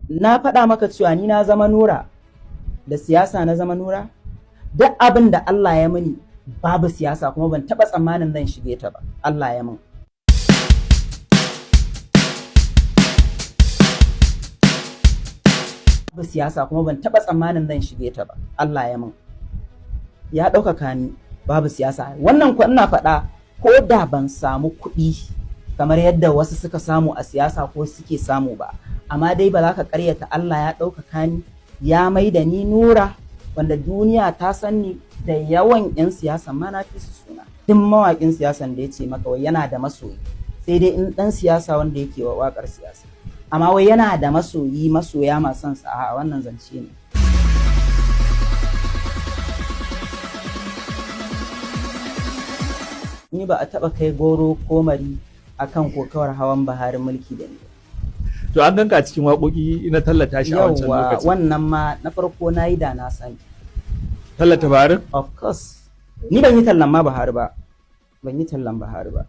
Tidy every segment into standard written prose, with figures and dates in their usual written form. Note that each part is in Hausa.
Na faɗa maka cewa ni na zama Nura, da siyasa na zama Nura. Duk abin da Allah ya mini babu siyasa, kuma ban taɓa tsammanin zan shige ta ba. Allah ya min. Babu siyasa, kuma ban taɓa tsammanin zan shige ta ba. Allah ya min. Ya ɗaukaka ni babu siyasa. Wannan ko ina faɗa, ko da ban samu kuɗi kamar yadda wasu suka samu a siyasa ko suke samu ba, amma dai ba za ka ƙaryata Allah ya ɗaukaka ni, ya mai da ni Nura, wanda duniya ta san ni. Da yawan 'yan siyasa ma na fi su suna. Duk mawaƙin siyasan da ya ce maka wai yana da masoyi, sai dai in ɗan siyasa wanda yake wa waƙar siyasa, amma wai yana da masoyi, masoya masu son sa, a wannan zance ne. Ni ba a taɓa kai goro ko mari akan kokawar hawan Buhari mulki da ni. To, an ganka a cikin waƙoƙi na tallata shi a wancan Yawwa, lokacin. Wannan ma na farko na yi da na sani. Tallata Buhari? Of course. Ni ban yi tallan ma Buhari ba. Ban yi tallan Buhari ba.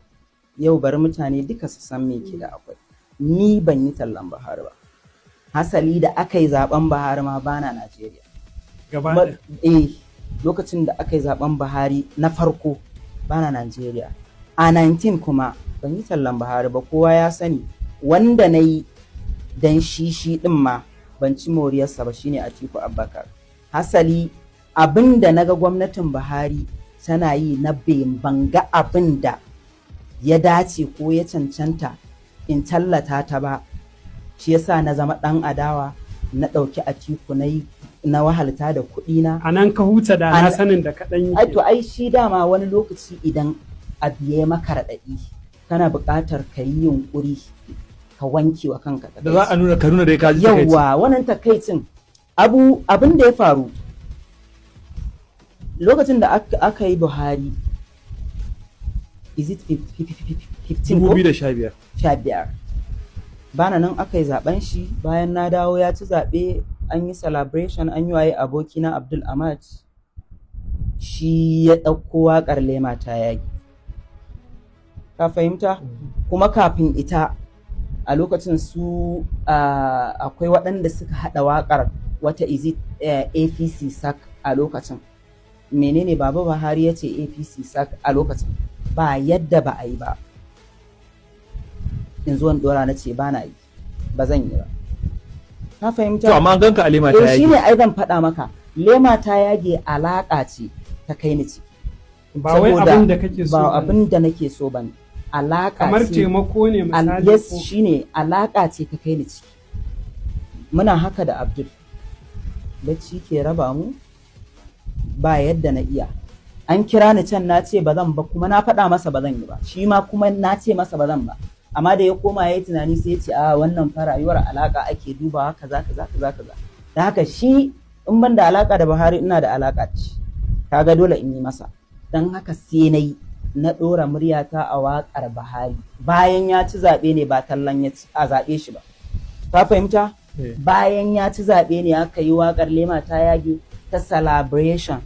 Yau bari mutane duka su san me ke da akwai. Ni ban yi tallan Buhari ba. Hasali da aka yi zaben Buhari ma bana Najeriya. Gaba ɗaya. Eh, lokacin da aka yi zaben Buhari na farko bana Najeriya. A 19 kuma ban yi tallan Buhari ba, kowa ya sani. Wanda na yi dan shi din ma ban ci moriyarsa ba, shine Atiku Abubakar. Hasali abin da naga gwamnatin Buhari tana yi na ban ga abin da ya dace ko ya cancanta in tallata ta ba, shi yasa na zama ɗan adawa, na ɗauki Atiku, na yi na wahalta da kuɗina. A nan ka huta da na sanin da kaɗan yi. Ai to, ai shi dama wani lokaci idan abu ya maka raɗaɗi, kana buƙatar ka yi yunƙuri ka wanke wa kanka. Da za a nuna ka nuna dai ka ji takaici. Yawwa, wannan takaicin abin da ya faru lokacin da aka yi Buhari, is it 15 ko? 2015. 15, bana nan aka yi zaben shi. Bayan na dawo ya ci zaɓe, an yi celebration, an yi waye, abokina Abdul Ahmad shi ya ɗauko waƙar "Lema ta yagi", ka fahimta? Kuma kafin ita a lokacin su akwai waɗanda suka haɗa waƙar wata, is it APC sak a lokacin, menene, Baba Buhari ya ce APC sak a lokacin, ba yadda ba a yi ba. In zo in ɗora, na ce ba na yi, ba zan yi ba, ka fahimta? To, amma an ganka a "Lema ta Eh, yage." shine ai zan faɗa maka, "Lema ta yage" alaƙa ce ta kai ni ciki. Ba wai Saboda abin da kake so ba bane. Abin da nake so bane, alaƙa Kamar ce. taimako ne misali Yes, ko shine, alaƙa ce ta kai ni ciki. Muna haka da Abdul, bacci ke raba mu, ba yadda na iya. An kira ni can, na ce ba zan ba, kuma na faɗa masa ba zan yi ba, shi ma kuma na ce masa ba zan ba, amma da ya koma ya yi tunani sai ya ce a wannan fa rayuwar alaƙa ake dubawa, kaza kaza kaza kaza. Da haka shi in ban da alaƙa da Buhari, ina da alaƙa da shi, kaga dole in yi masa. Don haka sai na yi, na ɗora muryata a waƙar Buhari bayan ya ci zaɓe ne, ba tallan ya ci a zaɓe shi ba, ka fahimta? Eh. Bayan ya ci zaɓe ne aka yi waƙar "Lema ta yage" ta celebration,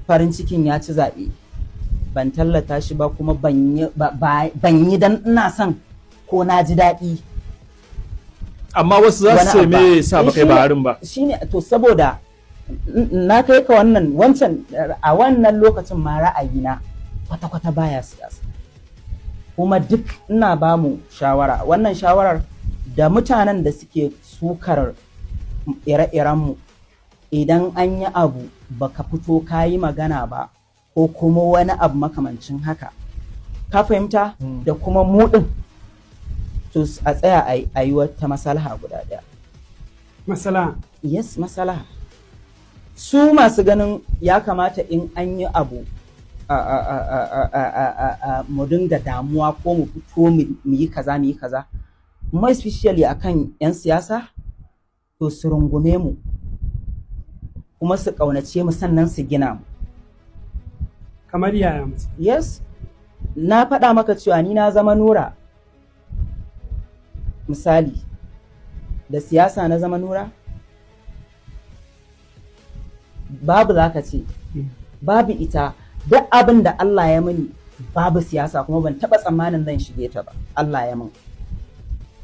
farin cikin ya ci zaɓe. Ban tallata shi ba, kuma ban yi ban yi dan ina son ko na ji daɗi. Amma wasu za su Wani ce abu ba. me yasa ba Eh, kai Buharin ba? Shine to, saboda na kai ka wannan wancan a wannan lokacin ma ra'ayina kwata-kwata baya siyasa. Kuma duk ina ba mu shawara, wannan shawarar da mutanen da suke sukar ire-irenmu, idan an yi abu baka fito ka yi magana ba ko kuma wani abu makamancin haka, ka fahimta? Da kuma mu ɗin, to a tsaya a yi wata maslaha guda ɗaya. Masala. Yes, maslaha. Su masu ganin ya kamata in an yi abu a mu dinga damuwa ko mu fito mu yi kaza, mu yi kaza, more especially akan 'yan siyasa, to su rungume mu kuma su ƙaunace mu, sannan su gina mu. Kamar yaya misali? Yes, na faɗa maka cewa ni na zama Nura, misali da siyasa na zama Nura, babu za ka ce babu ita. Duk abin da Allah ya mini babu siyasa, kuma ban taɓa tsammanin zan shige ta ba. Allah ya min,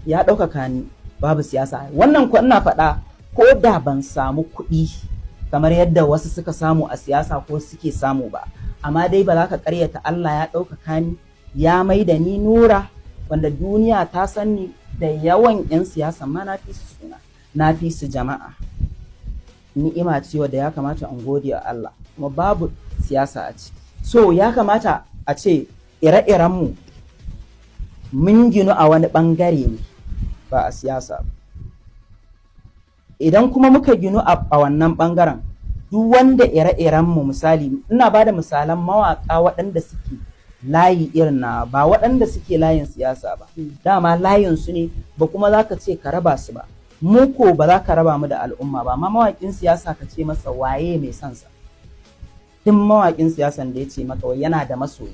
ya ɗaukaka ni. Babu siyasa. Wannan ko ina faɗa, ko da ban samu kuɗi kamar yadda wasu suka samu a siyasa ko suke samu ba, amma dai ba za ka karyata Allah ya ɗaukaka ni, ya mai da ni Nura wanda duniya ta san ni. Da yawan 'yan siyasa ma na fi su suna, na fi su jama'a. Ni'ima ce wadda ya kamata in gode wa Allah, kuma babu siyasa a ciki. So ya kamata a ce ire-irenmu mun ginu a wani ɓangare ne ba a siyasa ba. Idan kuma muka ginu a wannan ɓangaren, duk wanda ire-irenmu, misali ina ba da misalan mawaƙa waɗanda suke layi irin na, ba waɗanda suke layin siyasa ba, dama layin su ne, ba kuma za ka ce ka raba su ba. Mu ko ba za ka raba mu da al'umma ba. Amma mawaƙin siyasa, ka ce masa waye mai son sa? Duk mawaƙin siyasan da ya ce maka wai yana da masoyi,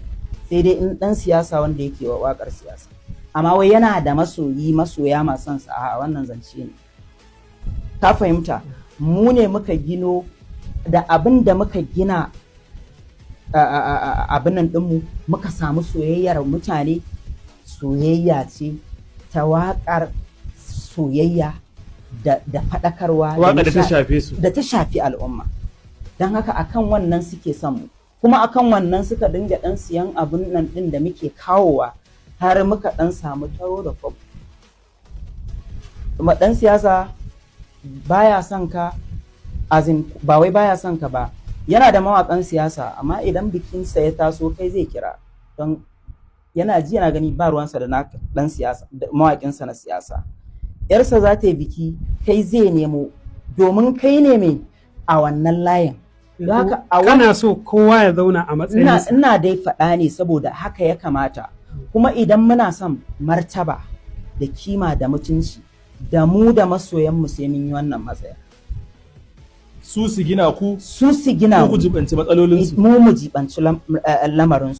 sai dai in ɗan siyasa wanda yake wa waƙar siyasa, amma wai yana da masoyi, masoya masu son sa, a wannan zance ne. Ka fahimta? Mu ne muka gino da abin da muka gina abin nan ɗinmu, muka samu soyayyar mutane. Soyayya ce ta waƙar soyayya da faɗakarwa. Waƙa da ta shafe su. Da ta shafi al'umma. Don haka akan wannan suke son mu, kuma akan wannan suka dinga ɗan siyan abun nan ɗin da muke kawowa, har muka ɗan samu taro da kwabo. Kuma ɗan siyasa baya son ka, azin ba wai baya son ka ba, yana da mawaƙan siyasa, amma idan bikinsa ya taso kai zai kira, don yana ji yana gani ba ruwansa da ɗan siyasa da mawaƙinsa na siyasa. Yarsa za ta yi biki, kai zai nemo, domin kai ne mai a wannan layin. Don haka a Kana so kowa ya zauna a ina matsayinsa. Ina dai faɗa ne saboda haka ya kamata. Kuma idan muna son martaba da kima da mutunci da mu da masoyanmu, sai mun yi wannan matsaya. Su su gina ku, su su gina ku mu, jibanci matsalolinsu. Mu mu jibanci lamarinsu.